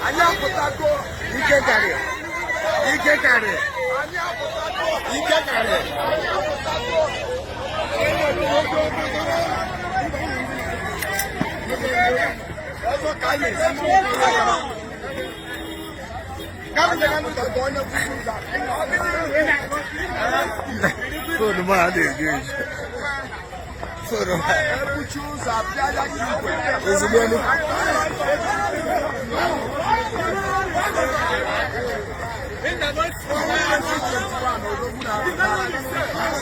Anyị apụtago. Ike karị, ike karị. Anyị apụtago. Ike karị. Anyị apụtago. Ọzọ ka anyị esi. Onye kwuru ụzọ. Phone m a na-eju eju, phone m a. Ebuchi ụzọ apịa ya ka igwe. Ozugbo elu.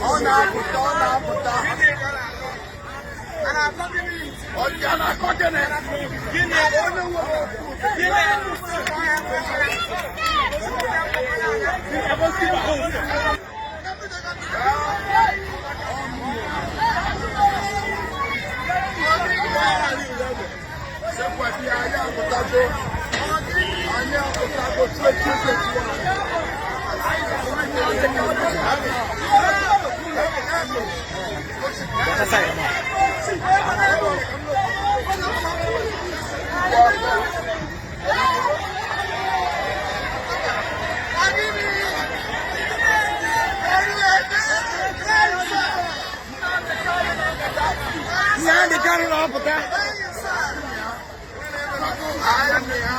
Ọ na-apụta, ọ na-apụta. Ọ ga na-akọ gịnị? Onye nwere Sekwabi, anyị apụtago. Anyị apụtago 2021. Nnamdị Kanụ na-apụta. Anyị ya.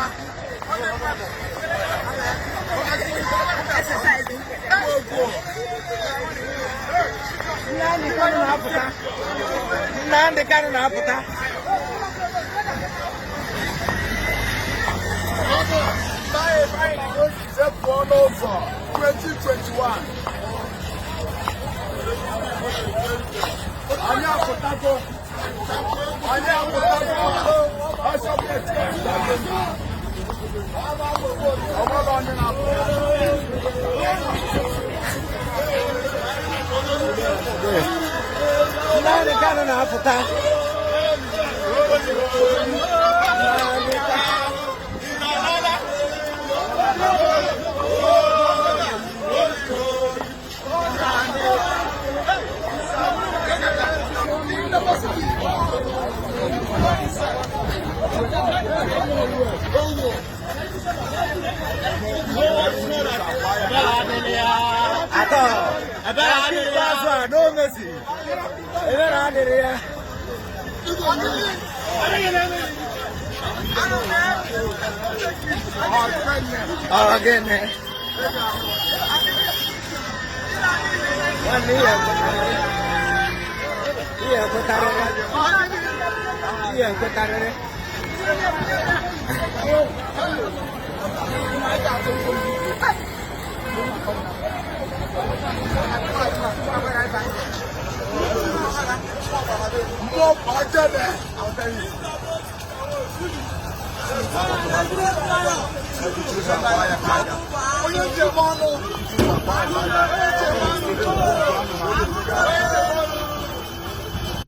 Nnamdị Kanụ na-apụta. Nnamdị Kanụ na-apụta. Sepụ n'ụzọ 2021. Anyị apụtago. Anyị apụtago. Ọsọ bụ ọgbọdọ onye na-apụta. Nnamdị Kanụ na-apụta. Nnamdị Kanụ. Atọ. Nke ikpeazụ a no mercy. Ebere adịrị ya. Ọ gịnị? Nwanne, ihe ekwetarịrị. Ihe ekwetarịrị. Ihe ekwetarịrị. Mmụọ ọjọọ. Onye njem ọnụ. Onye njem ọnụ.